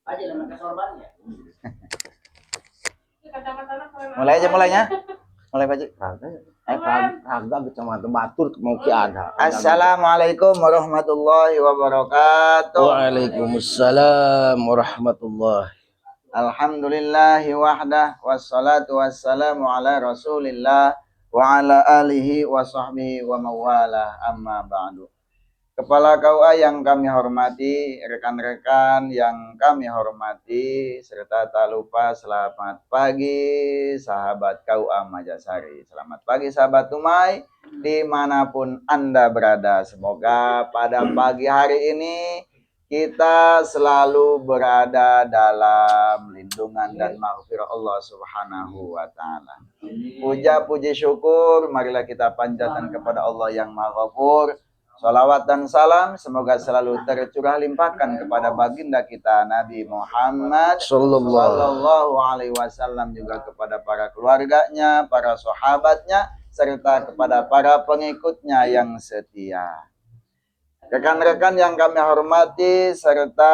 Aja lah mereka sorbannya. Mulai aja mulainya. Mulai, Pak Ji. Eh, raga kecamatan batur mau ki ada. Assalamualaikum warahmatullahi wabarakatuh. Waalaikumsalam warahmatullahi. Alhamdulillahi wahdah, wassalatu wassalamu ala Rasulillah wa ala alihi wa sahbihi wa mawalah, amma ba'du. Kepala KUA yang kami hormati, rekan-rekan yang kami hormati, serta tak lupa selamat pagi sahabat KUA Majasari. Selamat pagi, sahabat Tumai, dimanapun Anda berada. Semoga pada pagi hari ini kita selalu berada dalam lindungan dan maghfirah Allah Subhanahu wa taala. Puja puji syukur marilah kita panjatkan kepada Allah yang Maha Ghafur. Salawat dan salam semoga selalu tercurah limpahkan kepada baginda kita Nabi Muhammad Sallallahu Sallallahu alaihi wasallam, juga kepada para keluarganya, para sahabatnya, serta kepada para pengikutnya yang setia. Rekan-rekan yang kami hormati, serta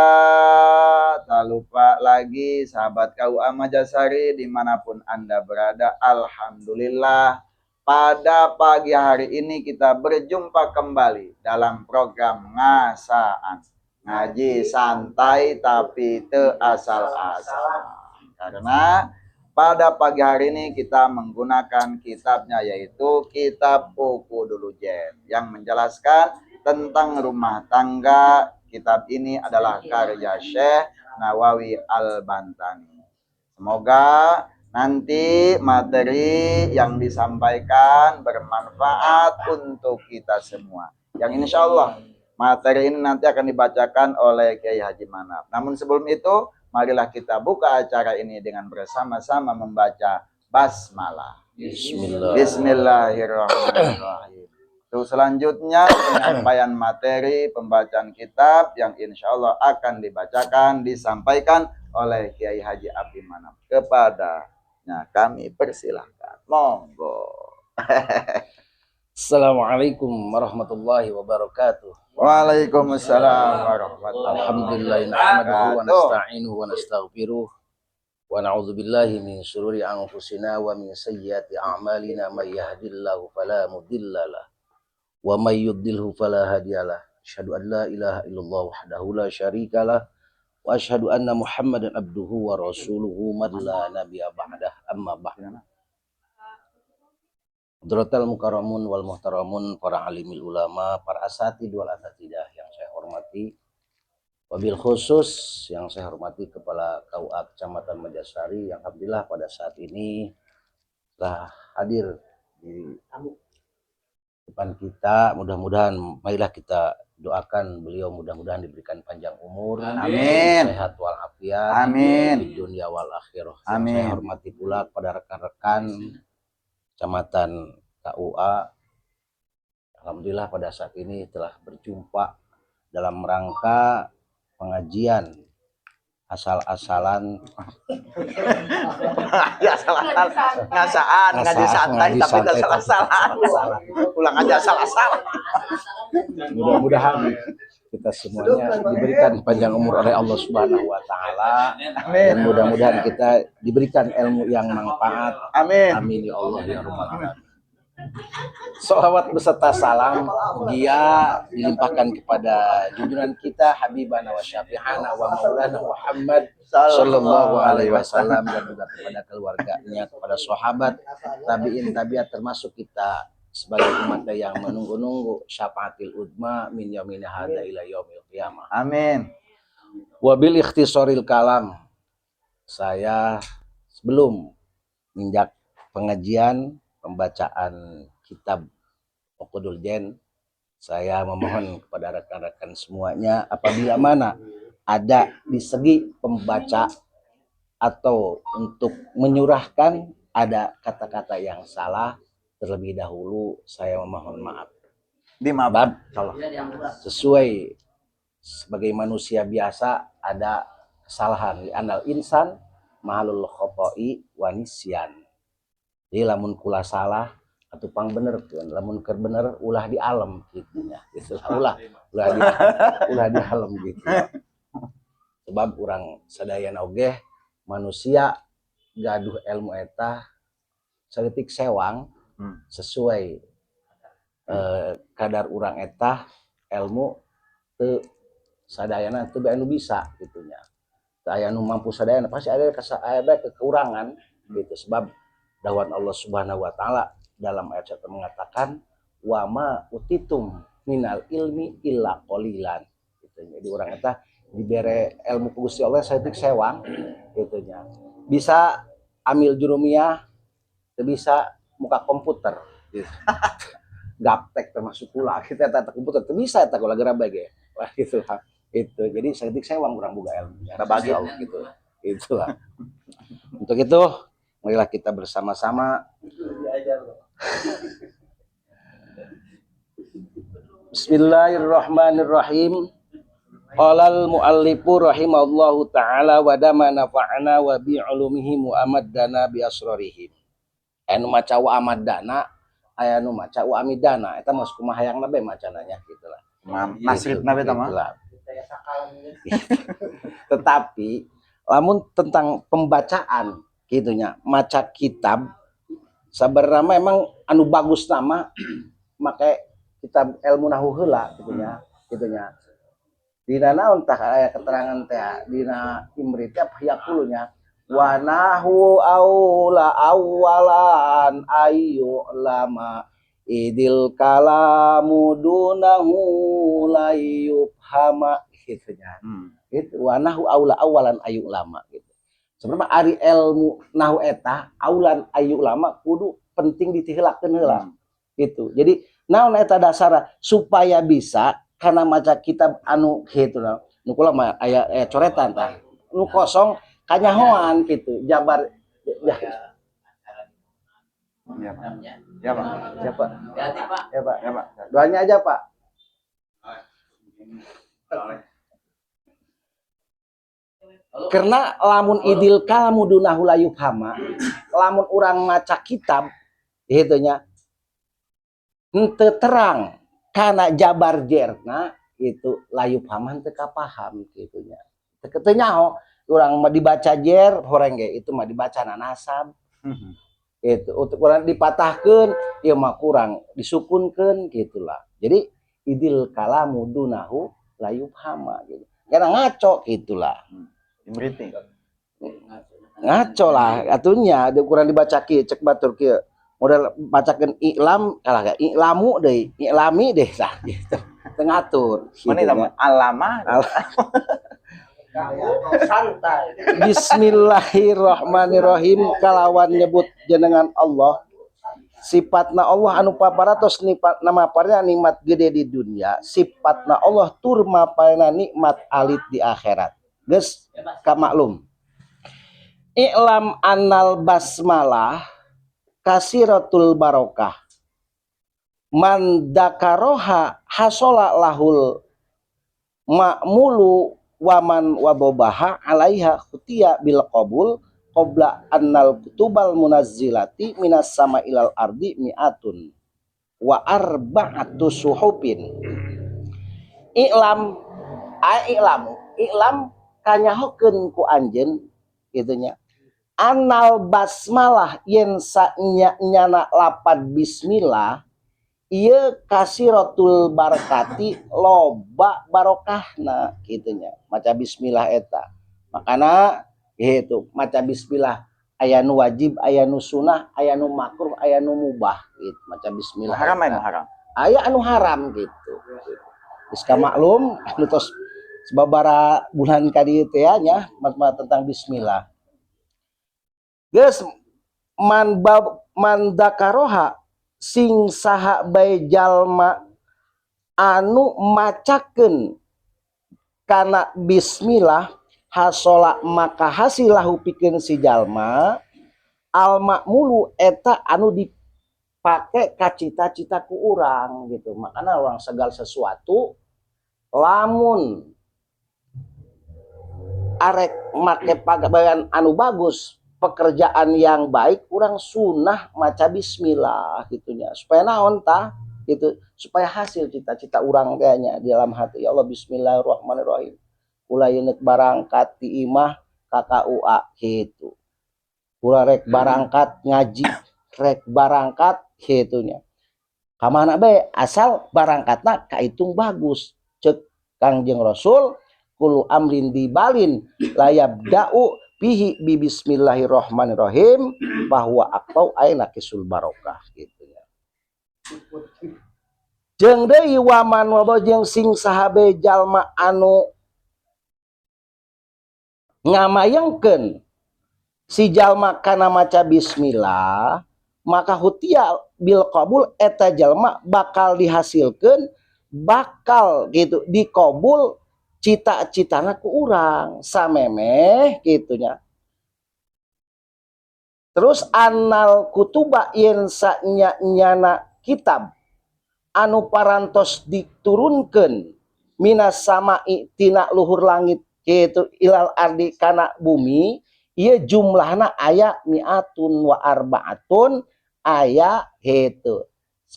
tak lupa lagi sahabat KUA Majasari dimanapun Anda berada, Alhamdulillah pada pagi hari ini kita berjumpa kembali dalam program Ngasaan. Ngaji santai tapi teu asal-asalan. Karena pada pagi hari ini kita menggunakan kitabnya, yaitu kitab Uqudul Lujain yang menjelaskan tentang rumah tangga. Kitab ini adalah karya Syekh Nawawi Al-Bantani. Semoga nanti materi yang disampaikan bermanfaat untuk kita semua. Yang insya Allah materi ini nanti akan dibacakan oleh Kiai Haji Manaf. Namun sebelum itu, marilah kita buka acara ini dengan bersama-sama membaca basmalah. Bismillah. Bismillahirrahmanirrahim. Untuk selanjutnya penyampaian materi pembacaan kitab yang insya Allah akan dibacakan, disampaikan oleh Kiai Haji Abdi Manaf. Kepadanya kami persilahkan. Monggo. Assalamualaikum warahmatullahi wabarakatuh. Waalaikumsalam warahmatullahi. Alhamdulillah nahmaduhu wa nasta'inuhu wa nastaghfiruh wa na'udzu billahi min syururi anfusina wa min sayyiati a'malina, may yahdihillahu fala mudhillalah wa may yudlilhu fala hadiyalah. Asyhadu an la ilaha illallah wahdahu la syarikalah wa asyhadu anna Muhammadan abduhu wa rasuluhu man la nabiyya ba'dah, amma ba'd. Hadratal mukarramun wal muhtaramun, para alimil ulama, para asatid wal asatidah yang saya hormati. Wabil khusus yang saya hormati Kepala KUA Kecamatan Majasari yang alhamdulillah pada saat ini telah hadir di depan kita. Mudah-mudahan marilah kita doakan beliau mudah-mudahan diberikan panjang umur, Amin. sehat walafiat, Amin. di dunia wal akhirah. Yang Amin. saya hormati pula kepada rekan-rekan Kecamatan KUA. Alhamdulillah pada saat ini telah berjumpa dalam rangka pengajian asal-asalan. Ya, salah ngasaan, ngaji santai ngaji tapi santai, tidak salah-salah. Salah. Ulang aja salah-salah. Mudah-mudahan kita semuanya diberikan panjang umur oleh Allah Subhanahu wa taala Amin. dan mudah-mudahan kita diberikan ilmu yang manfaat. Amin. Amin ya Allah ya rabbal alamin. Salawat beserta salam dia dilimpahkan kepada junjungan kita Habibana wa Syafi'ana wa Maulana Muhammad Sallallahu alaihi wasallam dan juga kepada keluarganya, kepada sahabat, tabiin, tabiat, termasuk kita sebagai umat yang menunggu-nunggu syafaatil udma min yaumina hada ila yaumil qiyamah. Amin. Wabil ikhtisaril kalam, saya sebelum menginjak pengajian pembacaan kitab Uqudul Jen, saya memohon kepada rekan-rekan semuanya apabila mana ada di segi pembaca atau untuk menyurahkan ada kata-kata yang salah, terlebih dahulu saya memohon maaf. Dimaaf. Bab sesuai sebagai manusia biasa ada kesalahan, li'annal insan mahalul khoto'i wa nisyan. Jadi lamun kula salah atau pang bener, lamun keur bener ulah di alam gitu ya. Gitu lah, ulah ulah di alem gitu. Sebab urang sadayana oge manusia gaduh ilmu eta saeutik sewang sesuai kadar urang eta ilmu teu sadayana, teu anu bisa gitu nya. Teu aya anu mampu sadayana, pasti ada aya bae kekurangan gitu. Sebab dawuhan Allah Subhanahu wa taala dalam ayat 1 mengatakan wa ma utitum minal ilmi illa qalilan gitu. Jadi urang eta dibere ilmu ku Gusti Allah saeutik sewang gitu nya. Bisa amil jurumiyah, teu bisa muka komputer gitu. Gaptek termasuk pula kita eta komputer teu bisa eta kula gerabah ge. Wah gitu lah. Itu. Jadi saeutik sewang urang boga ilmu. Babagi. Allah gitu. Itulah. Untuk itu marilah kita bersama-sama. Bismillahirrahmanirrahim. Qalal muallifu rahimahullahu ta'ala wa dama nafa'ana wa bi ulumihi mu'amaddana bi asrarihim. Aya nu maca wa amaddana, aya nu maca wa amidana. Eta mah kumaha hayangna bae macana nya gitu lah. Nasribna bae tah mah. Tetapi lamun tentang pembacaan gitu nya, maca kitab sabarna memang anu bagus nama make kitab ilmu nahwu heula gitu nya, gitu nya. Dina naon tah aya keterangan teh dina Imri teh yaqulunya wa nahwu aula awalan ayu lama idil kalamu dunahu la yufhama gitu nya. Gitu wa nahwu aula awalan ayu lama gitu. Sebenarnya ari ilmu nahwu eta aulan ayu lama kudu penting ditiheulakeun heula. Gitu. Jadi naon eta dasar supaya bisa karena maca kitab anu gitu lah. Nu kula mah aya coretan tah. Nu kosong kanyahoan gitu. Jabar ya. Ya, Pak. Ya, Pak. Ya, Pak. Ya, Pak. Ya, Pak. Doanya aja, Pak. Karena lamun idil kalamu dunahu la yufhama, lamun urang maca kitab gitu nya henteu terang kana jabar jerna itu la yufhama henteu kapaham gitu nya. Teu nyaho urang mah dibaca jer horeng ge itu mah dibaca na nasab. Itu untuk urang dipatahkeun ieu mah kurang disukunkeun gitulah. Jadi idil kalamu dunahu la yufhama gitu. Karena ngaco gitulah. Imriti. Ngaco lah atunya kurang dibaca kieu cek batur kieu. Model bacakeun i'lam kalah ga i'lamu deui, i'lami deh tah gitu. Teu ngatur. Mana gitu eta alama? Santai. Bismillahirrahmanirrahim kalawan nyebut jenengan Allah. Sifatna Allah anu paparatos nama parnya nikmat gede di dunia, sifatna Allah tur maparna nikmat alit di akhirat. Geus kamaklum. I'lam annal basmalah kasiratul barokah. Man dakaroha hasola lahul ma'mulu waman wabobaha alaiha khutiya bil qabul qabla annal kutubal munazzilati minas sama ilal ardi mi'atun wa arba'atu suhufin. I'lam ai i'lamu i'lam kanyahokeun ku anjeun kitu nya anal basmalah yen sanya nyana lapad bismillah ieu kasiratul barakati loba barokahna kitu nya maca bismillah eta. Makana gitu maca bismillah aya nu wajib, aya nu sunah, aya nu makruh, aya nu mubah gitu maca bismillah. Haram aya nu haram. Aya anu haram gitu. Geus kamaklum anu tos sababaraha bulan ka dieu teh nya tentang bismillah. Geus man bab man dakaroha sing saha bae jalma anu macakeun kana bismillah hasola maka hasilahu pikeun si jalma al ma'mulu eta anu dipake ka cita-cita ku urang gitu. Makana urang segala sesuatu lamun arek make pagawean anu bagus, pekerjaan yang baik, urang sunah maca bismillah gitunya supaya naon tah gitu, supaya hasil cita-cita urang kayaknya di dalam hati ya Allah bismillahirrahmanirrahim Ulah yeun barangkat ti imah ka KUA gitu. Ulah rek barangkat ngaji, rek barangkat gitu nya. Kamana bae asal barangkatna kahitung bagus. Cek Kangjeng Rasul, kullu amrin dzi balin la yubda'u fihi bi bismillahirrahmanirrahim bahwa aqtha'u ay naqisul barokah gitu ya. Jeung deui waman wabo jeung sing sahabe jalma anu ngamayengkeun si jalma kana maca bismillah, maka hutia bil qabul, eta jalma bakal dihasilkeun, bakal gitu dikabul cita-citana ku urang samemeh gitu nya. Terus annal kutuba, yen sanya nyana kitab anu parantos diturunkeun minas samai tina luhur langit gitu ilal ardi kana bumi, ieu jumlahna aya miatun wa arbaatun, aya gitu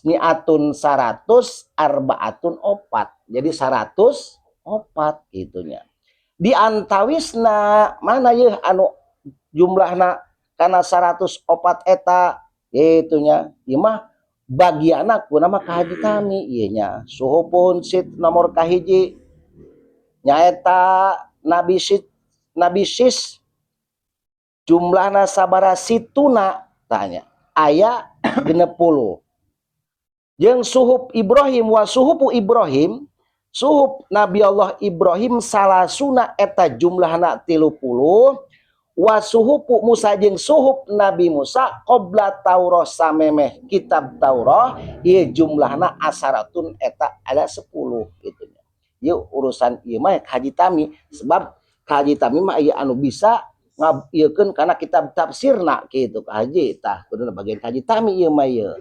miatun 100, arbaatun opat, jadi 104 gitunya. Di antawisna mana yeuh anu jumlahna kana 104 eta gitunya? Ieu mah bagianna ku nama ka Haji Tami ieu nya. Suhufun sit nomor kahiji nyaeta Nabi Sit, Nabi Sis, jumlahna sabara situna tanya? Aya 60. Jeung suhuf Ibrahim, wa suhufu Ibrahim, suhuf Nabi Allah Ibrahim, salasuna, eta jumlahna 30. Wa suhufu Musa, jeung suhuf Nabi Musa, qabla Taurat, samemeh kitab Taurat, ieu jumlahna asaratun, eta ada 10 gitu nya. Ieu urusan ieu mah Haji Tami, sebab Haji Tami mah ieu anu bisa ngabiekeun kana kitab tafsirna gitu. Ka Haji tah kuduna bagian Haji Tami ieu mah ieu.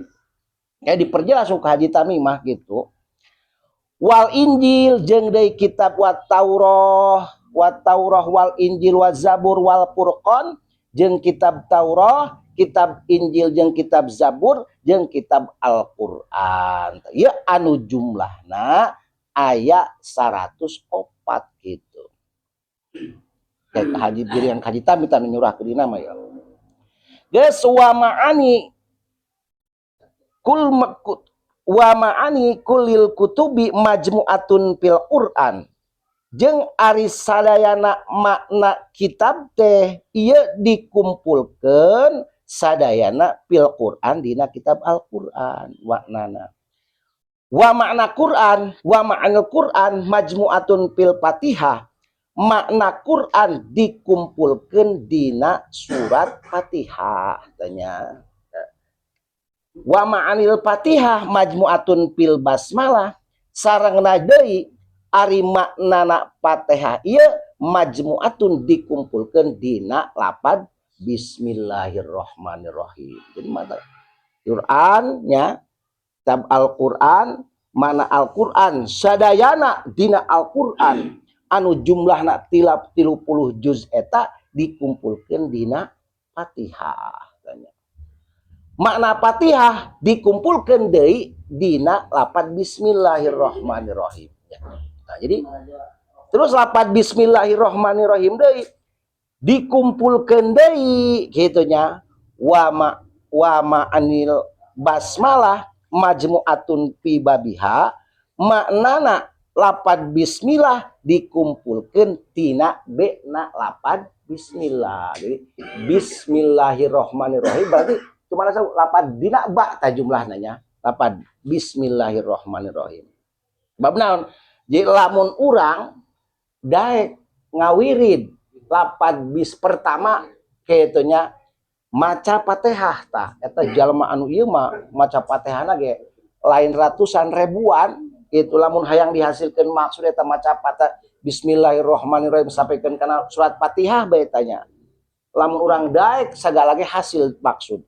Kayak diperjelas ka Haji Tami mah gitu. Wal Injil, jeung deui kitab wat Taurah, wat Taurah wal Injil wa Zabur wal Furqan, jeung kitab Taurah, kitab Injil, jeung kitab Zabur, jeung kitab Al-Qur'an. Ieu anu jumlahna aya 104 gitu. Kayak Haji dirian Haji Tami tah nyurah ke dina mah ya. Geus, wa ma'ani kul wa ma'ani kulil kutubi majmu'atun fil Qur'an, jeung ari sadayana makna kitab teh ieu dikumpulkeun sadayana fil Qur'an, dina kitab Al-Qur'an maknana. Wa makna Qur'an, wa ma'anil Qur'an majmu'atun fil Fatihah, makna Qur'an dikumpulkeun dina surat Fatihah tanya. Wa ma'anil Fatihah majmu'atun fil basmalah, sarengna deui ari maknana Fatihah ieu majmu'atun dikumpulkeun dina lapad bismillahirrahmanirrahim. Jadi mata Quran nya, kitab Al-Qur'an, mana Al-Qur'an sadayana dina Al-Qur'an anu jumlahna tilap 30 juz eta dikumpulkeun dina Fatihah tanya. Makna Fatihah dikumpulkeun deui dina lapad bismillahirrahmanirrahim. Ya. Nah, jadi terus lapad bismillahirrahmanirrahim deui dikumpulkeun deui kitu nya. Wa ma wa ma'anil basmalah majmu'atun fi babiha, maknana lapad bismillah dikumpulkeun tina bena lapad bismillah. Jadi bismillahirrahmanirrahim berarti cuma lapad dina ba ta jumlahna nya, lapad bismillahirrahmanirrahim. Bab naon? Jadi lamun urang daek ngawirid lapad bis pertama kitu nya, maca Fatihah tah eta jalma anu ieu mah maca Fatihahna ge lain ratusan, ribuan itu. Lamun hayang dihasilkeun maksud eta maca Fatihah bismillahirrahmanirrahim sampaikan kana surat Fatihah bae tanya. Lamun urang daek sagala ge hasil maksud.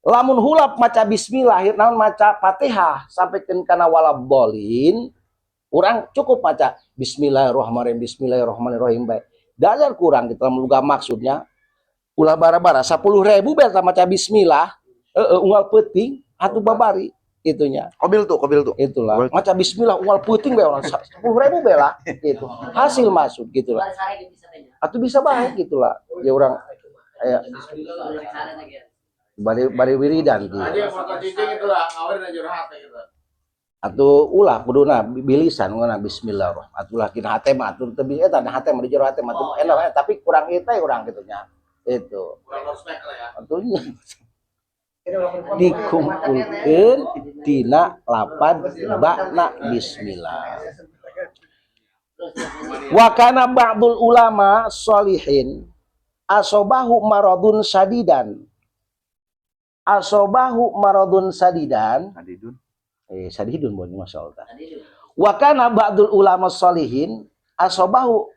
Lamun hulap maca bismillah naon, maca Fatihah sampaikan kana waladhdallin, urang cukup maca bismillahirrahmanirrahim, bismillahirrahmanirrahim bae dasar kurang gitu. Lamun luga maksudnya ulah bara-bara 10.000 bae maca bismillah, unggal peuting atuh babari. Gitu nya. Qobiltu, qobiltu. Itulah. Maca bismillah ual puting bae orang 10.000 bela gitu. Hasil masuk gitu lah. Atau bisa baik gitu lah. Ya orang aya bari bari wiridan gitu. Atau ulah kuduna bilisan ngana bismillahirrahmanirrahim. Atulah kina hate mah atuh teu bisa eta hate mah di jero hate mah atuh enak, tapi kurang ieu teh urang kitu nya. Itu. Kurang respect lah ya. Atuh dikumpulkeun tina lapad ba'na bismillah. Wa kana ba'dul ulama sholihin asobahu maradun sadidan. Asobahu maradun sadidan. Sadidun. Eh, sadidun bon Masya Allah. Wa kana ba'dul ulama sholihin asobahu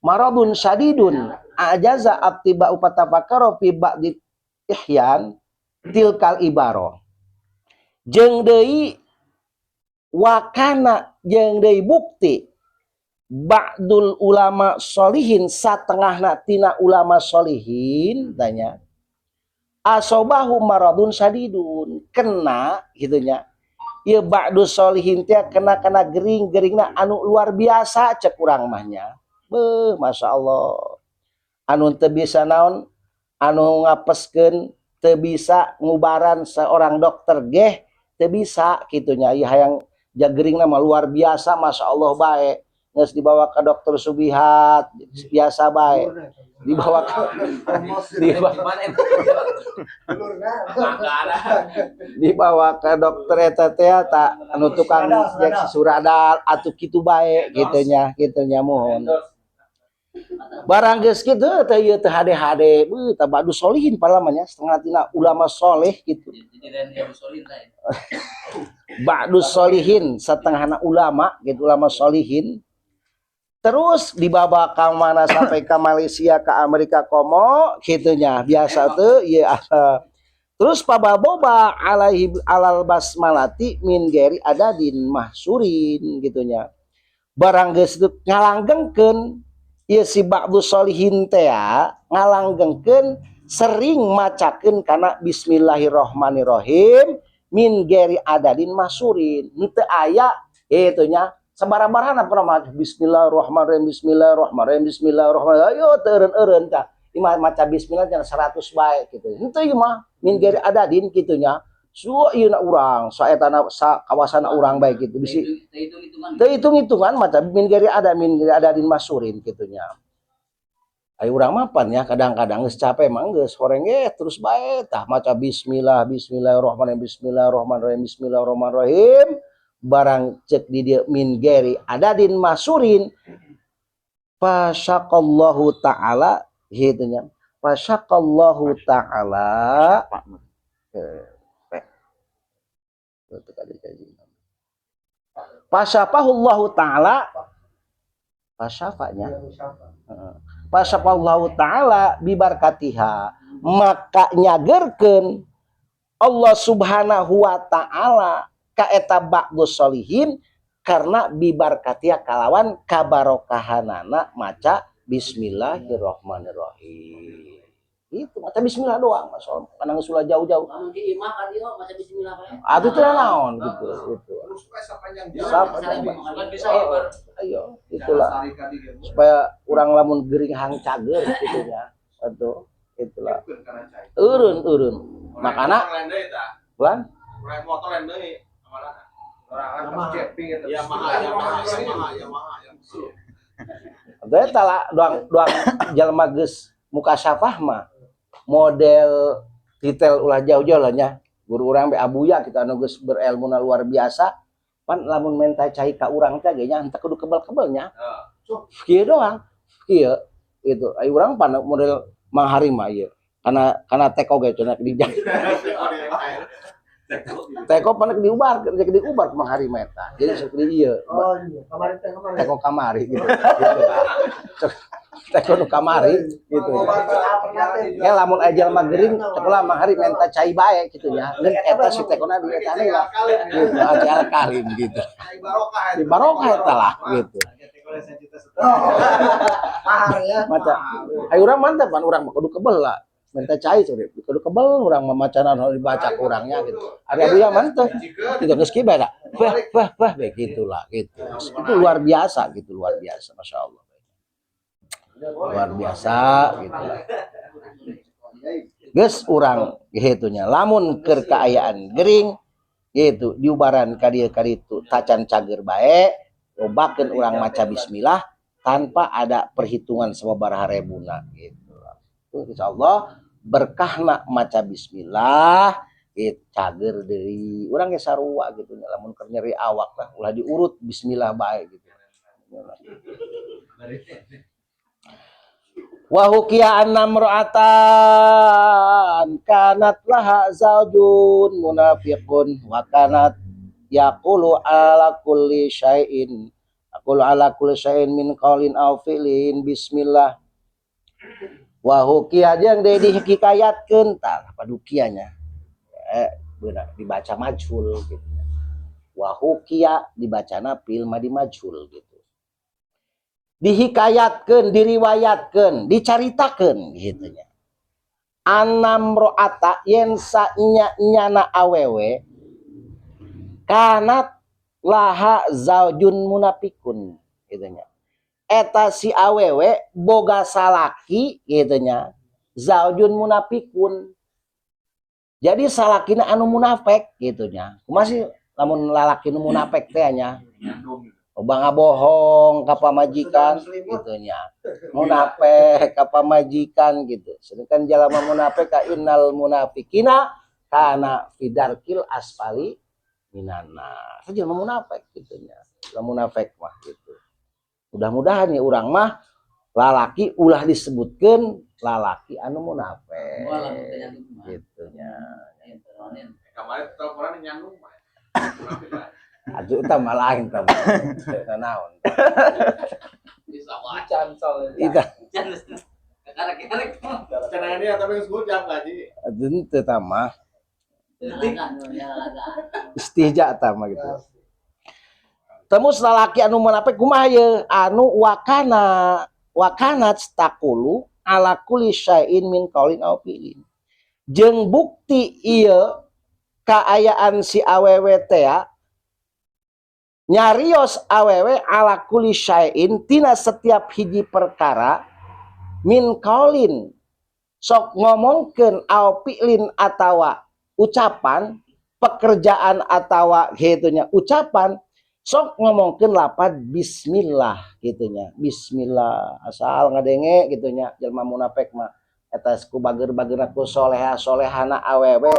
maradun sadidun ajaza attiba'u fatafakkaru fi ba'di ihyan tilkal ibaro. Jeung deui wakana jeung deui bukti ba'dul ulama sholihin satengahna tina ulama sholihin tanya asobahu maradun sadidun kena gitu nya. Ieu ba'du sholihin teh kena kana gering-geringna anu luar biasa cek urang mah nya. Beuh, Masya Allah. Anu teu bisa naon, anu ngapeskeun teu bisa ngubaran seorang dokter geh teu bisa kitu nya. Ieu hayang jageringna mah luar biasa Masya Allah bae. Geus dibawa ke dokter Subihat biasa bae. Dibawa ke dibawa ke dokter eta teh ta anu tukang injeksi Suradal atuh kitu bae kitu nya, kitu nya mohon. Barang geus kitu teh ieu teh hade-hade beuh tah ba'du solihin palamanya setengah tina ulama soleh gitu. Ba'du solihin setengahna ulama gitu, ulama solihin. Terus dibawa ke mana sampai ke Malaysia, ke Amerika komo gitunya biasa tuh ya. Terus pababoba alaihi alal basmalati min geri adadin mahsurin gitunya. Barang geus itu ngalanggengkeun ieu si ba'du solihin teh ngalanggengkeun sering macakeun kana bismillahirrahmanirrahim min geri adadin mahsurin. Henteu aya itu nya sabarabarana pernah maca bismillahirrahmanirrahim bismillahirrahmanirrahim bismillahirrahmanirrahim ayo teu eureun-eureun tah ieu maca bismillah jangan 100 bae gitu. Henteu ieu mah min geri adadin kitu nya. Suo ieu na urang saetana sa kawasana urang bae gitu bisi teu hitung-hitungan maca min geri ada min geri adadin masurin kitu nya. Ayo urang mah pan ya kadang-kadang geus capek mah geus horeng ge terus bae tah maca bismillah bismillahirrahmanirrahim bismillahirrahmanirrahim bismillahirrahmanirrahim barang cek di dieu min geri adadin masurin fasaqallahu ta'ala gitu nya. Fasaqallahu ta'ala fasaqallahu ta'ala fasafanya fasaqallahu ta'ala bibarkatiha maka nyagerkeun Allah Subhanahu wa ta'ala ka eta ba'du solihin karena bibarkatiha kalawan kabarokahanana maca bismillahirrahmanirrahim. Itu maca bismillah doang Mas Om. Karena geus ulah jauh-jauh. Lamun di imah kan ieu maca bismillah bae. Atuh teu naon gitu gitu. Sapanjang bisa ya, ayo itulah supaya urang lamun gering hang cager gitu nya. Atuh itulah. Eureun-eureun. Makana lan motor lain deui amalana. Yamaha Yamaha Yamaha Yamaha. Eta lah doang doang jalma geus mukasyafah mah model titel ulah jauh-jauh lah nya. Guru urang be abuya kita anu geus berilmuna luar biasa pan lamun menta cai ka urang teh ge nya henteu kudu kebel-kebel nya. Kieu doang. Kieu gitu. Ai urang pan model Mang Hari mah ieu. Kana teko ge cenah di teko pan diubar, rek diubar ku Mang Hari mah eta. Jadi sok di ieu. Oh iya, kamari teh kamari. Teko kamari gitu. Gitu. Teko nu kamari gitu. Ya lamun aya jelema gering cek lah Mang Hari menta cai bae kitu nya. Ngeun eta si tekona di eta lah. Gitu, aja kalim gitu. Di barokah eta lah gitu. Mahar ya. Maca. Ayo urang mantap pan urang mah kudu kebel lah. Minta cai sore. Kudu kebel urang mamacana anu dibaca ku urangnya gitu. Ari Abuya mah teh gitu geus kieu bae. Bah bah bah begitulah gitu. Itu luar biasa gitu, luar biasa Masya Allah. Luar biasa gitu lah. Geus urang gitu nya. Lamun keur kaayaan gering gitu diubaran ka dieu ka ditu tacan cager bae, lobakeun urang maca bismillah tanpa ada perhitungan sababaraha rebuna gitu. Itu insyaallah berkahna maca bismillah gitu, cager deui. Urang ge sarua gitu nya, lamun keur nyeri awak lah ulah diurut bismillah bae gitu. Wa hukiya anna imra'atan kanat laha zaujun munafiqun wa kanat yaqulu ala kulli syai'in aqulu ala kulli syai'in min qaulin aw fi'lin bismillah. Wa hukiya jeung deui dihikayatkeun tah padukianya beuna dibaca majhul gitu. Wa hukiya dibacana fil madi majhul gitu. Dihikayatkeun, diriwayatkeun, dicaritakeun gitu nya. Anam ro'ata yen sanya-nyana awewe kanat laha zaujun munafikun gitu nya. Eta si awewe boga salaki gitu nya, zaujun munafikun. Jadi salakina anu munafik gitu nya. Kumaha sih lamun lalaki nu munafik teh nya? Loba ngabohong ka pamajikan gitu nya. Munafik ka pamajikan gitu. Sedangkan jalma munafik ka innal munafikina kana fidarkil asfali minannar. Itu jelema munafik gitu nya. Jelema munafik mah gitu. Mudah-mudahan ya urang mah lalaki ulah disebutkeun lalaki anu munafik gitu nya. Kemarin teleponan nyandung mah. Atuh eta mah lain tah. Teu naon. Ita. Cenah dia tapi geus jam gaji. Atuh teu tah mah. Istihja tah mah gitu. Temus lalaki anu munafik kumaha ye? Anu wakana wakanat taqulu ala kulli syai'in min qaulin aw fi'lin. Jeung bukti ieu kaayaan si awewe teh nyarios awewe ala kulli syai'in tina setiap hiji perkara min qaulin sok ngomongkeun aw fi'lin atawa ucapan pekerjaan atawa gitu nya ucapan sok ngomongkeun lapad bismillah gitu nya. Bismillah asal ngadenge gitu nya jelema munafik mah eta ku bager-bagerna ku soleha solehana awewe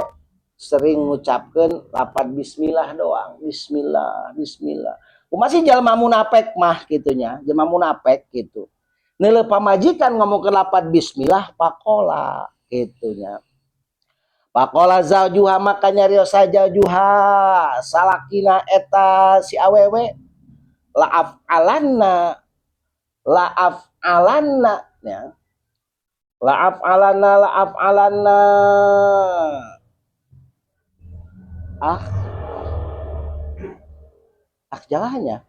sering ngucapkeun lapad bismillah doang, bismillah bismillah. Kumaha sih jelema munafik mah gitu nya, jelema munafik gitu. Neuleuh pamajikan ngomongkeun lapad bismillah pakola gitu nya. Pakola zaujuha maka nyarios zaujuha salakina eta si awewe laaf alanna laaf alanna ya. Laaf alanna laaf alanna ah ah jalahnya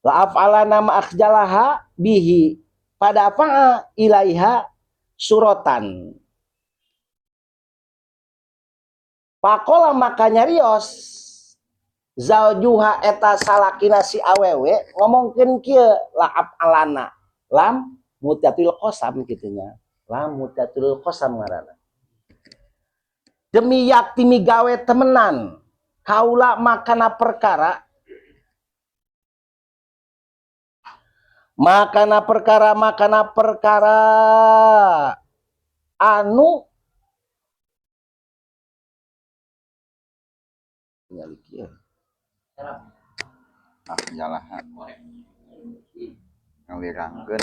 laaf alana ma akhjalaha bihi pada apa ilaiha surotan. Pakola maka nyarios zaujuha eta salakina si awewe ngomongkeun kieu laaf alana lam mutatil qasam kitu nya, lam mutatil qasam ngaranna. Demi yakti migawe temenan kaula makana perkara makana perkara makana perkara anu nyali kieu ah jalahan ngawirangkeun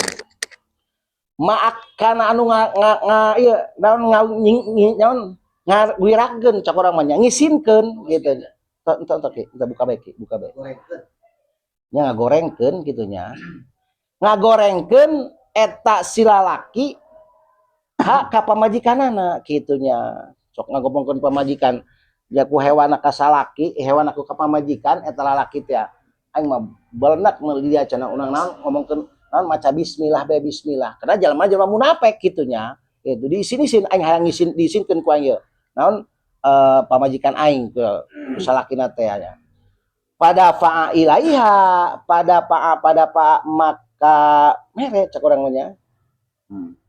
maak kana anu nga nga nga ieu naon nga naon ngawirakeun cak urang mah nya ngisinkeun gitu. Tok tok tok kita buka bae ki, buka bae. Nya ngagorengkeun kitu nya. Ngagorengkeun eta si lalaki hak ka pamajikanana kitu nya. Sok ngagomongkeun pamajikan ya ku hewana ka salaki, hewana ku ka pamajikan eta lalaki teh. Aing mah belenak meuli dia cenah unang naon ngomongkeun Naon maca bismillah be bismillah. Karena jelema jelema munafik kitu nya. Itu di sini sin aing hayang ngisin diisinkeun ku aing ieu. Naon pamajikan aing ke salakina teh nya. Fadafa'a ilaiha padafa'a padafa'a maka mere cek urang mah nya.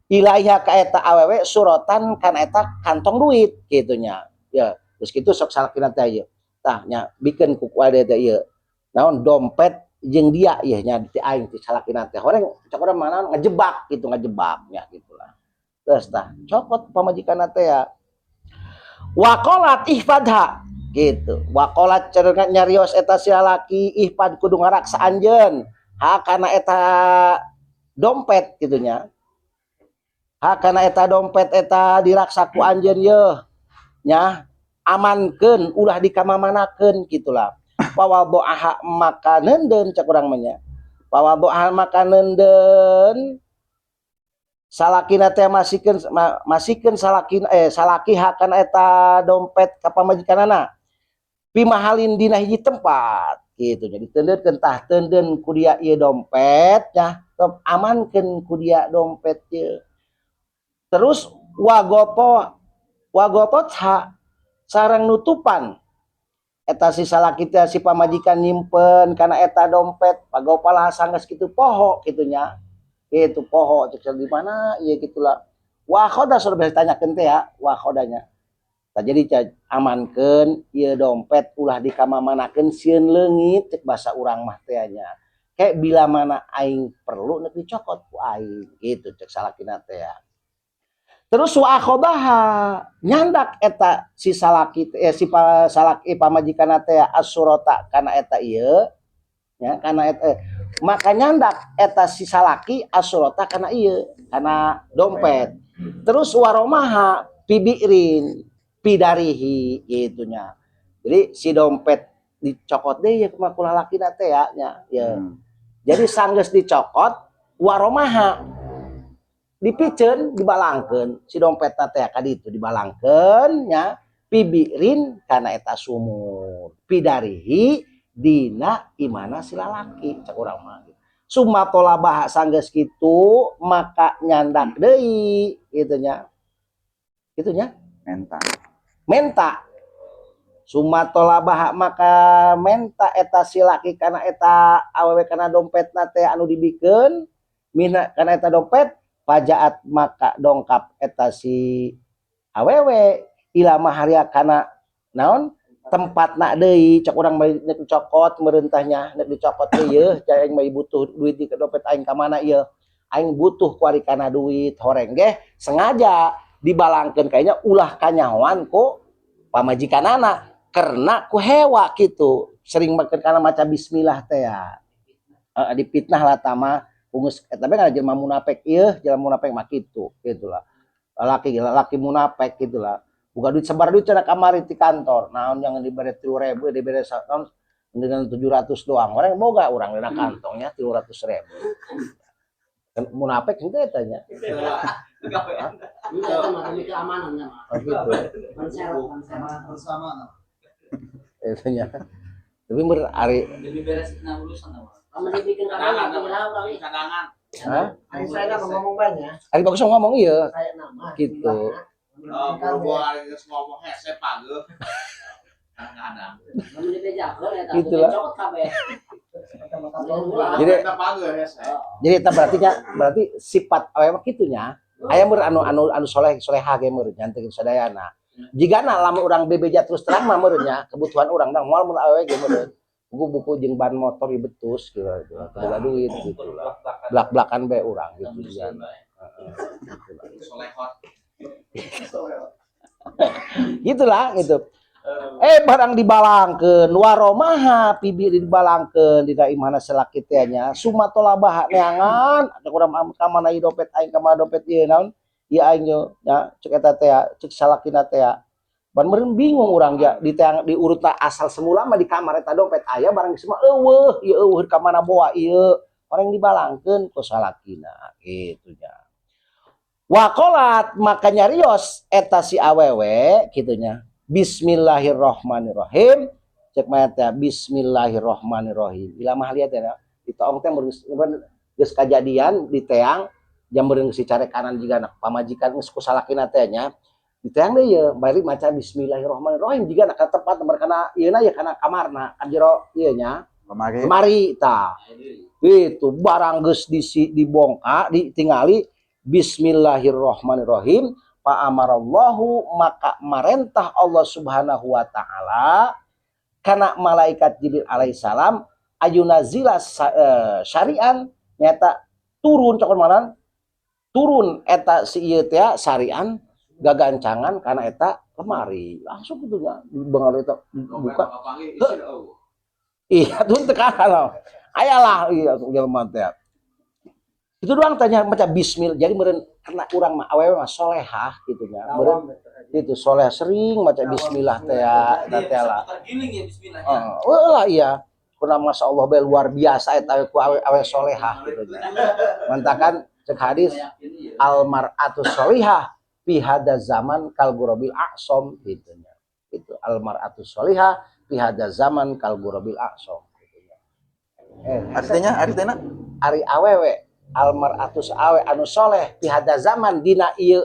Ilaiha ka eta awewe suratan kana eta kantong duit kitu nya. Ya, terus kitu sok salakina teh ieu. Tah nya bikeun ku ade teh ieu. Naon dompet jeung dia ieu nya ti aing ti salakina teh. Horeng cek urang mah naon ngejebak gitu ngejebak nya gitulah. Terus tah cokot pamajikanna teh ya. Waqalat ihfadha gitu. Waqalat cenah nyarios eta si lalaki ihfad kudu ngaraksa anjeun. Ha kana eta dompet kitu nya. Ha kana eta dompet eta diraksa ku anjeun yeuh. Nya amankeun ulah dikamamanakeun gitulah. Fawadha'aha maka neundeun cek urang mah nya. Fawadha'aha maka neundeun salakina teh masikeun masikeun salakina salaki hakana eta dompet ka pamajikanana. Pimahalin dina hiji tempat gitu. Jadi teundeun tah teundeun ku dia ieu dompet nya, amankeun ku dia dompet ieu. Terus wagopo wagototha sareng nutupan eta si salaki teh si pamajikan nyimpen kana eta dompet pagopalah sanggeus kitu poho kitu nya. Kitu poho cek di mana ieu gitulah. Wa khoda sudah biasa tanyakeun teh ya, wa khodanya. Tah jadi amankeun ieu dompet ulah dikamamanakeun sieun leungit cek bahasa urang mah teh nya. Kayak bila mana aing perlu nek dicokot ku aing gitu cek salakina teh ya. Terus wa akhodaha nyandak eta si salaki si salaki pamajikanna teh asurota kana eta ieu nya kana eta maka nyandak eta si salaki asurota kana ieu kana dompet. Terus waromaha pibirin pidarihi gitu nya. Jadi si dompet dicokot deui ya kumaha ku lalakina teh ya nya ya. Jadi sanggeus dicokot waromaha dipiceun dibalangkeun si dompetna teh ka ditu dibalangkeun nya pibirin kana eta sumur pidarihi dina imana si lalaki cek urang mah. Summa tolabaha sanggeus kitu maka nyandak deui kitu nya. Kitu nya menta. Menta. Summa tolabaha maka menta eta si laki kana eta awewe kana dompetna teh anu dibikeun mina kana eta dompet pajaat maka dongkap eta si awewe ila maharia kana naon tempatna deui cek urang mah nek dicokot merentahnya nek dicokot deui yeuh cai aing mah butuh duit di dompet aing ka mana ieu aing butuh kuari kana duit horeng ge sengaja dibalangkeun kayaknya ulah kanyahoan ku pamajikanana karena ku hewa kitu sering makan kana maca bismillah teh ya. Dipitnah lah tama ungus eta bae kana jelema munafik ieu jelema munafik mah kitu gitulah. Laki laki munafik gitulah. Buka duit sebar duit cenah kamari di kantor. Naon yang dibere 3.000 dibere naon dengan 700 doang. Orang boga urang dina kantongnya 300.000. Kan munafik henteu eta nya. Ini eta mah demi keamanan nya mah. Oh, gitu. Konser, konser. Bersama. Eta nya. Tapi mer ari Lebih beres na urusan apa? Kamu dibikin Cadangan, kamu tahu kali. Cadangan. Hah? Ari saya nama ngomong banyak. Ari bagus ngomong ieu. Saya nama. Gitu. Oh, buru-buru ari geus ngomong hese pageuh. Kadang-kadang. Kamu dibejakeun eta. Gitulah. Cokot kabeh. Jadi Eta pageuh hese. jadi eta berarti nya berarti sifat awewe mah kitu nya. Aya meur anu anu anu soleh soleha ge meur nya teu sadayana. Jigana lamun urang bebeja terus terang mah meureun nya kebutuhan urang dah moal mun awewe ge meureun. Buku-buku jeung ban motor ieu betus gitu gitu. Boga duit gitu lah. Blak-blakan bae urang gitu ya. Solehot. Gitulah gitu. Barang dibalangkeun waromaha pibir dibalangkeun dina imahna salaki teh nya summa tolabaha neangan ada urang ka mana ieu dompet aing ka mana dompet ieu naon ieu aing ye nya cek eta teh cek salakina teh ban meureun bingung urang ja di teang diurutna asal semula mah di kamar eta dompet aya barang semua eueuh ieu eueuh ka mana boa ieu orang dibalangkeun ku salakina gitu nya. Waqalat maka nyarios eta si awewe kitu nya. Bismillahirrahmanirrahim. Cek mah teh bismillahirrahmanirrahim. Ila mah lihat ya ditoong teh Geus kajadian di teang jambereun si carekanan jiga anak pamajikan geus ku salakina teh nya. Di teang deui ye bari maca bismillahirrahmanirrahim jiga ka tempat kana ieu na ye kana kamarna ka jero ieu nya. Lemari. Lemari tah. Itu barang geus dibongka ditingali bismillahirrahmanirrahim fa amarallahu maka marentah Allah Subhanahu wa taala kana malaikat Jibril alaihissalam ayunazila syari'an nyata turun cokor malan turun eta si ieu teh syari'an gagancangan kana eta lemari langsung gitu nya dibengal eta buka. Iya tuh tekan loh. Ayalah iya jelema teh. Itu doang tanya maca bismillah. Jadi meureun kena urang mah awewe mah solehah gitu nya. Meureun itu soleh sering maca bismillah teh eta teh lah. Giling ya bismillah. Oh, lah iya. Kuna masyaallah bae luar biasa eta ku awe awe solehah gitu nya. Mantakan cek hadis al mar'atu solihah fi hada zaman kal gurabil a'som gitu nya. Itu al mar'atu solihah fi hada zaman kal gurabil a'som gitu nya. Artinya ari awewe al mar'atu awe anu soleh fi hada zaman dina ieu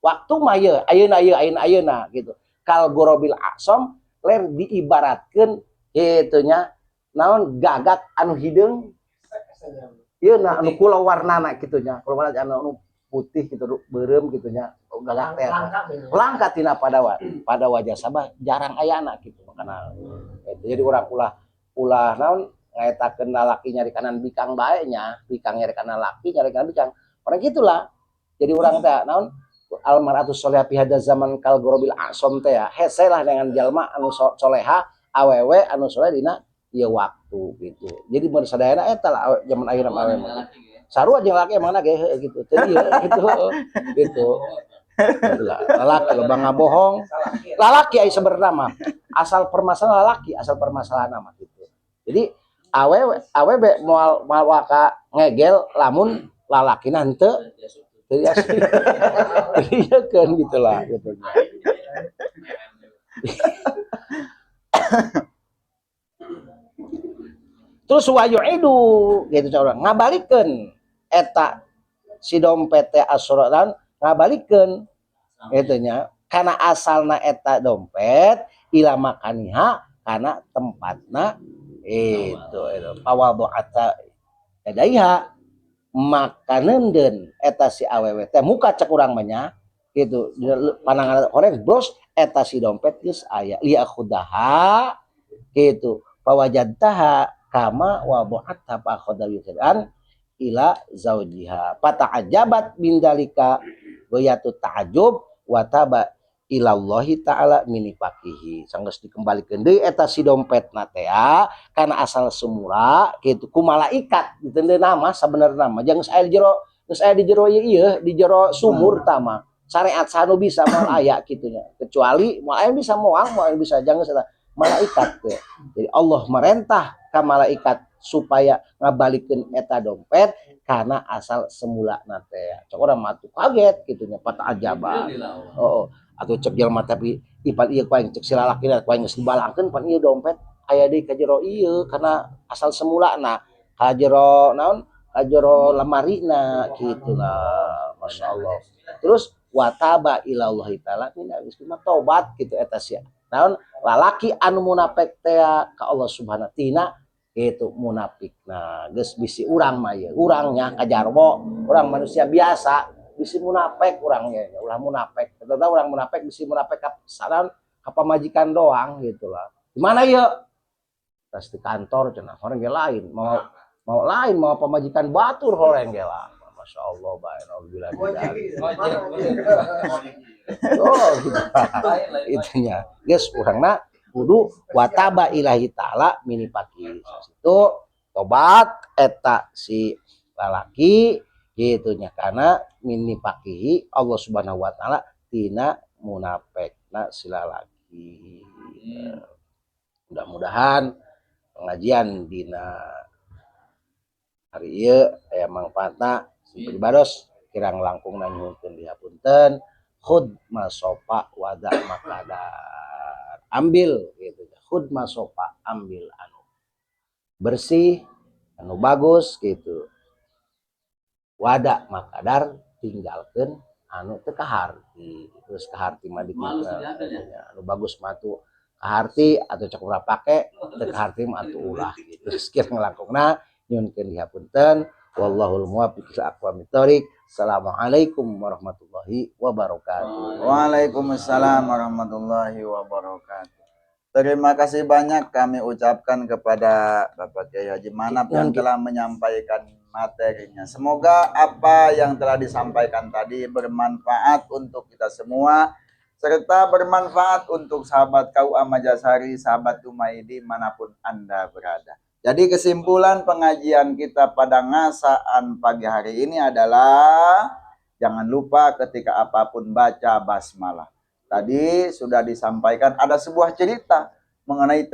waktu mah ieu ayeuna ieu ayeuna ayeuna gitu. Kal gurabil a'som ler diibaratkeun kitu nya naon gagak anu hideung ieu na anu kula warnana kitu nya kula warna anu putih gitu beureum kitu nya gagak teh langka tina pada wajah sabah jarang ayana gitu makana gitu. Jadi urang ulah ulah naon ngaetakeun lalaki nyari kanan bikang bae nya bikang nyari kanan laki nyari kanan bikang orang gitulah. Jadi urang teh naon al mar'atu sholihah fi hadza zaman kal gorobil asom teh ya hese lah dengan jalma anu soleha awewe anu soleh dina ieu waktu gitu. Jadi mun sadayana eta lah zaman ayeuna mah awewe mah. Sarua jeung laki emangna ge heueuh gitu. Teu ieu gitu gitu. Itulah lalaki loba ngabohong. Lalaki aya sebenarna mah. Asal permasalahan lalaki, asal permasalahan mah gitu. Jadi awewe awewe moal moal waka ngegel lamun lalakina henteu teu diakeun gitulah gitu. Terus wa yu'idu gitu cara urang ngabalikeun eta si dompet teh asrotan ngabalikeun gitu nya kana asalna eta dompet ila makaniha kana tempatna itu pawadu'ata yadaiha maka neundeun eta si awewe teh muka cek urang mah nya gitu panangan horeng bros eta si dompet geus aya liakhudaha gitu pawajadtaha kama wadu'atha fa akhadha yusiran ila zaujiha fata'ajabat min dalika goyatu ta'ajub wa taba ilallahi ta'ala minifaqihi sanggeus dikembalikeun deui eta si dompetna teh kana asal semula kitu ku malaikat diteundeun nama sabenerna mah jeung geus aya di jero geus aya di jero ieu ieu di jero sumur tah mah syariat sanu bisa moal aya kitu nya kecuali moal aya bisa moal moal bisa jangan geus eta malaikat teh. Jadi Allah merentah ka malaikat supaya ngabalikeun eta dompet karena asal semula na teh. Cek urang mah tuh kaget kitu nya pata'ajaba. Oh, atuh cek jelema tapi ipan ieu ku aing cek si lalakina ku aing geus dibalangkeun pan ieu dompet aya deui ka jero ieu karena asal semulana ka jero naon ka jero lemarina kitu lah masyaallah. Terus wataba ilallahi taala mina geus mah tobat kitu eta sia. Naon lalaki anu munafik teh ka Allah Subhanahu tina gitu munafik. Nah, geus bisi urang mah ieu, urangnya kajarwo, urang manusia biasa bisi munafik urangnya, ulah munafik. Eta urang munafik bisi munafik ka saran ka pamajikan doang gitu lah. Di mana ieu? Tas di kantor cenah horeng ge lain, mau lain mau pamajikan batur horeng ge lah. Masya Allah, bae naudzubillah min dzalik. Oh, gitu. Itunya. Geus urangna kudu wataba ilahi ta'ala minipaki. Itu tobat eta si lalaki gitu nya karena minipakihi Allah Subhanahu wa taala tina munafekna si lalaki. Mudah-mudahan pengajian dina hari ieu aya mangfaatna pribados kirang langkung nyuhunkeun dihapunten khud masopa wada makadar ambil gitu khud masopa ambil anu bersih anu bagus gitu Wada makadar tinggalkeun anu teu kaharti. Terus kaharti mah Malus diambil ya. Anu bagus mah tuh kaharti atau cek urang pake, teu kaharti mah atuh ulah gitu. Sekian ngalangkungna, nyuhunkeun dihapunten. Wallahul muwaffiq ila aqwamit thoriq. Assalamualaikum warahmatullahi wabarakatuh. Waalaikumsalam warahmatullahi wabarakatuh. Terima kasih banyak kami ucapkan kepada Bapak Kiai Haji Manap yang telah menyampaikan materinya. Semoga apa yang telah disampaikan tadi bermanfaat untuk kita semua serta bermanfaat untuk sahabat KUA Majasari, sahabat Dumai dimanapun Anda berada. Jadi kesimpulan pengajian kita pada ngasaan pagi hari ini adalah jangan lupa ketika apapun baca basmalah. Tadi sudah disampaikan ada sebuah cerita mengenai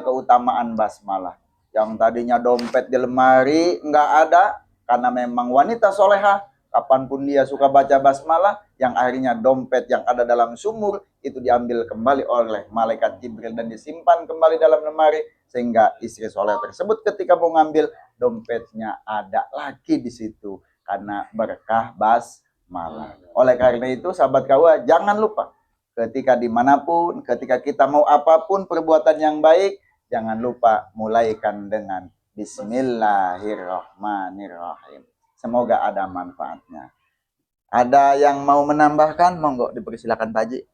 keutamaan basmalah. Yang tadinya dompet di lemari nggak ada karena memang wanita soleha, kapanpun dia suka baca basmalah, yang akhirnya dompet yang ada dalam sumur itu diambil kembali oleh malaikat Jibril dan disimpan kembali dalam lemari, sehingga istri soleh tersebut ketika mau ngambil dompetnya ada lagi di situ karena berkah basmalah. Oleh karena itu, sahabat KUA, jangan lupa ketika dimanapun, ketika kita mau apapun perbuatan yang baik, jangan lupa mulaikan dengan Bismillahirrahmanirrahim. Semoga ada manfaatnya. Ada yang mau menambahkan? Monggo dipersilakan, Pak Haji.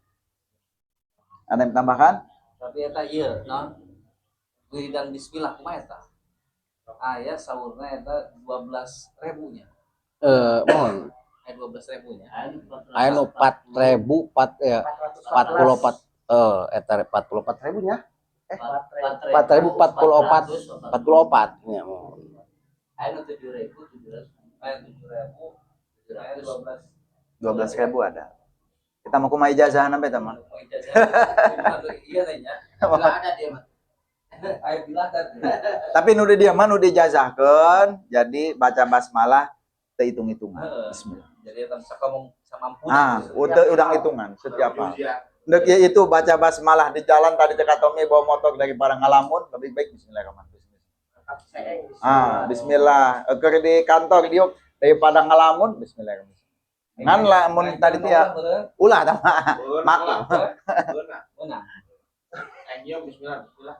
Ada yang menambahkan? Tapi eta ieu non wiridan bismillah kumaha eta? Aya saurna eta 12 ribunya. Eh, mohon. Aya 12 ribunya. Aya nu 4000 4 ya 44 eta 44 ribu nya. 4044 44 nya, mohon. Aya nu 7700. Aya 7000. Aya 12. 12 ribu ada. Kita mau kumaha ijazah sampai teman. Mau ijazah. Iya nanya. Enggak ada dia mah. Aya bilah kan. Tapi nu di dia mah nu dijazahkeun, jadi baca basmalah teu hitung-hitungan. Heeh. Bismillah. Jadi eta sakamong samampu. Ah, udah hitungan setiap hal. Ndek ya itu baca basmalah di jalan tadi cek Tommy bawa motor daripada ngalamun lebih baik bismillahirrahmanirrahim. Ah, bismillah. Keur di kantor diuk daripada ngalamun bismillahirrahmanirrahim. Ngan lah mun tadi teh ya ulah tah mah. Mak. Menang. Bismillah, bismillah.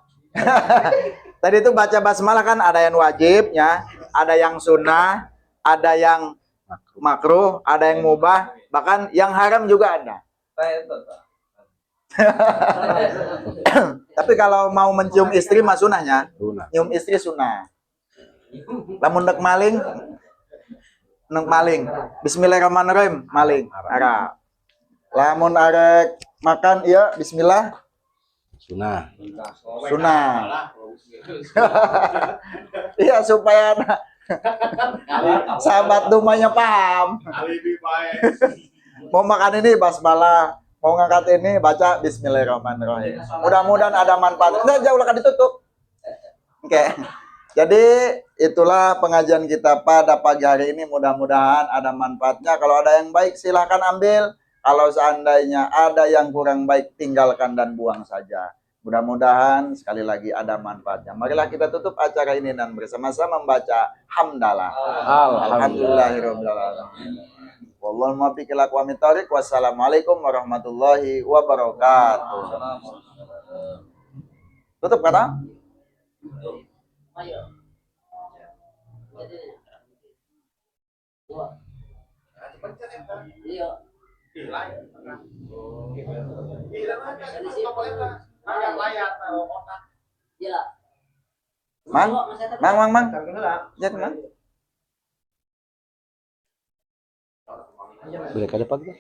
Tadi itu baca basmalah kan ada yang wajibnya, ada yang sunnah, ada yang makruh, ada yang mubah, bahkan yang haram juga ada. Saya itu. Pak. Tapi kalau mau mencium istri mah sunnahnya, Sunah. nyium istri sunnah. Lamun dek maling, nek maling. Bismillahirrahmanirrahim, maling. Haram. Lamun arek makan iya bismillah Sunah. Sunnah. Iya, supaya sahabat dumanya paham. Alibi baik. Mau makan ini basmalah, mau ngangkat ini baca bismillahirrahmanirrahim. Mudah-mudahan ada manfaatnya. Nah, jauh lah ditutup. Oke. Jadi itulah pengajian kita pada pagi hari ini. Mudah-mudahan ada manfaatnya. Kalau ada yang baik silahkan ambil. Kalau seandainya ada yang kurang baik tinggalkan dan buang saja. Mudah-mudahan sekali lagi ada manfaatnya. Marilah kita tutup acara ini dan bersama-sama membaca hamdalah. Alhamdulillah. Alhamdulillahirabbil Wallahul muwaffiq ila aqwamit thoriq. Wassalamualaikum warahmatullahi wabarakatuh. Tutup kata? Ayo. Jadi dua. Iya. Layar, layar, otak. Iya. Mang, mang, mang, mang. Ya, mang. Boleh ke depan tuh?